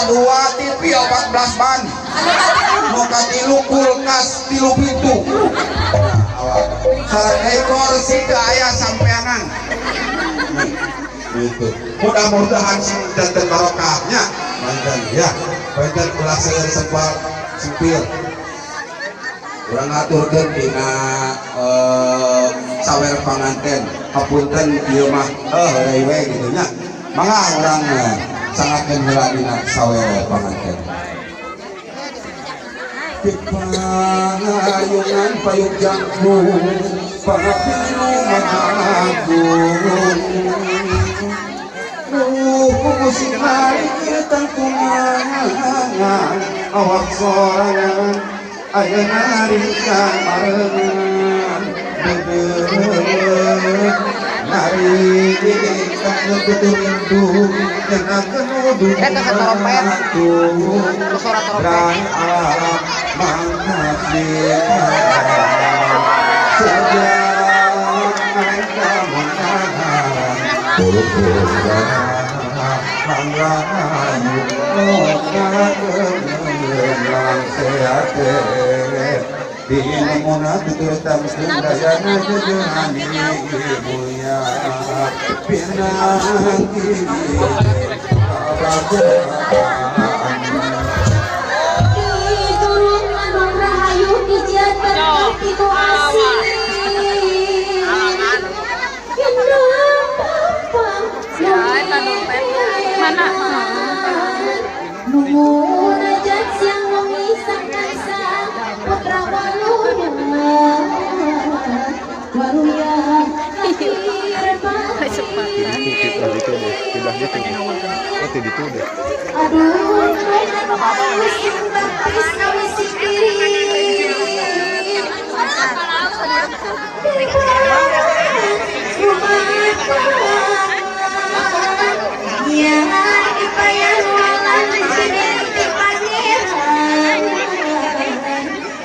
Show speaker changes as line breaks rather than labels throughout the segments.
Kadua TV 14 ban. Nu katilu kulkas 3 pintu. Sareng kursi teu aya sampeanan. Gitu. Mudah-mudahan sing janten barokahnya. Panten ya. Panten ulah seueur sempal sempil. Urang ngaturkeun dina sawer panganten. Hapunten ieu mah heureuy we kitu nya. Mangga urang sangatkeun heula dina sawer panganten. Payungan payung jangkung pangapilu managung musik hari tangkungan awak sorangan ayeuna ringkang barengan bebeut nari tutur rindu nyenangkeun udu dan alam mangkasih sejak kamunahan manglayu di tutur tamsun dayana jejehani mulia pinangki kabagaan
diturun manung rahayu pijat berarti ku asing
mana
munajat siang wengi sang kasa putra waluya waluya aduh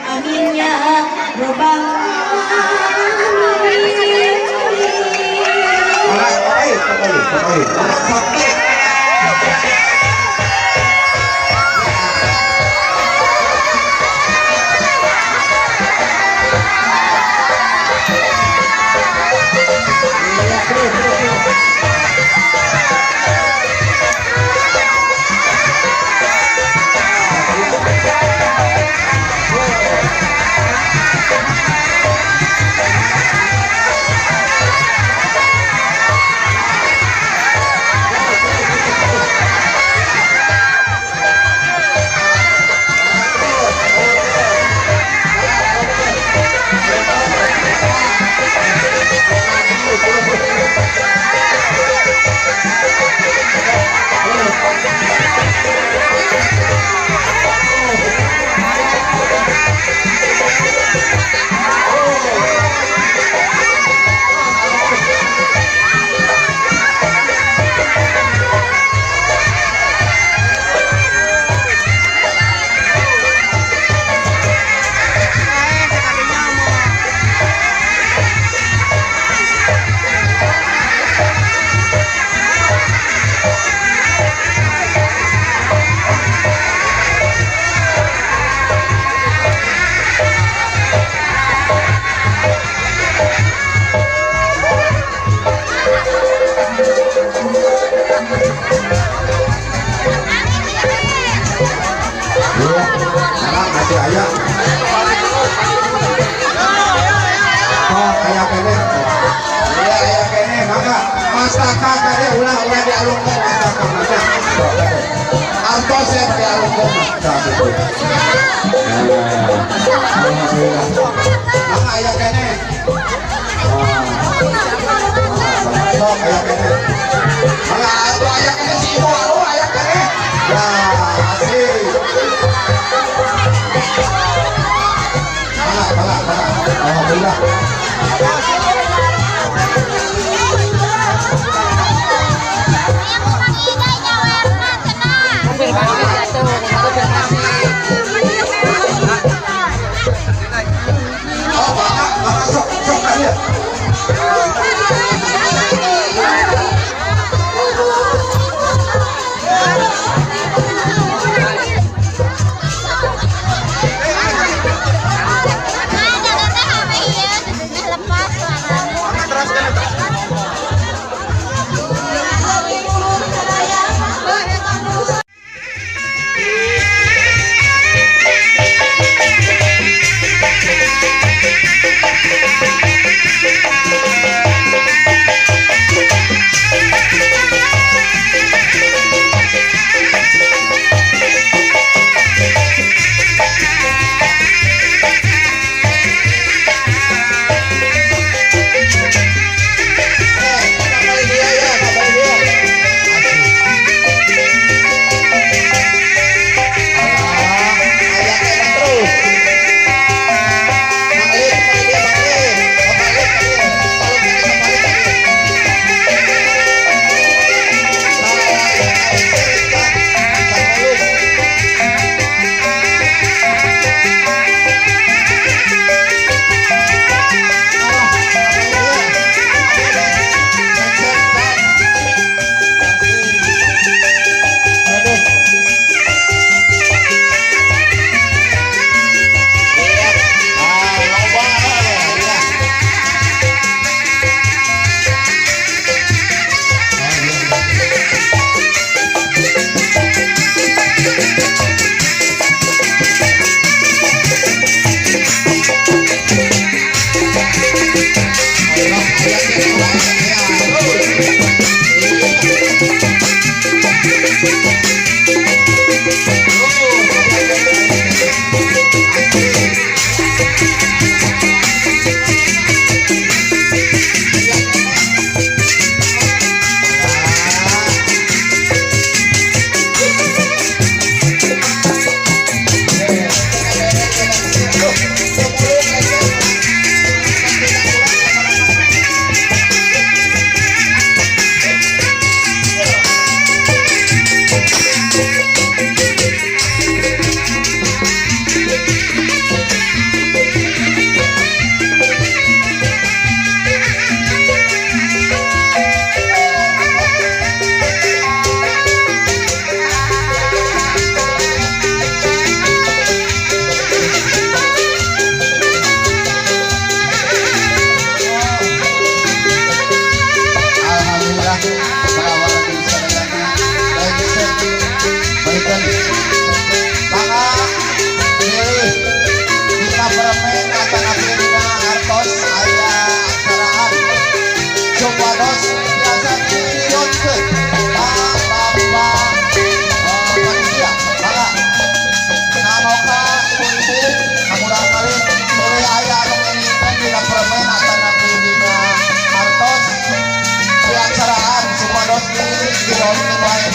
amin ya robbal alamin.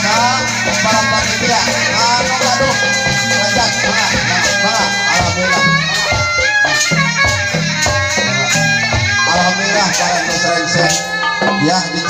Ka para panitia anu gaduh hajat, mangga, mangga. Alhamdulillah. Mangga. Alhamdulillah, parantos rengse ya di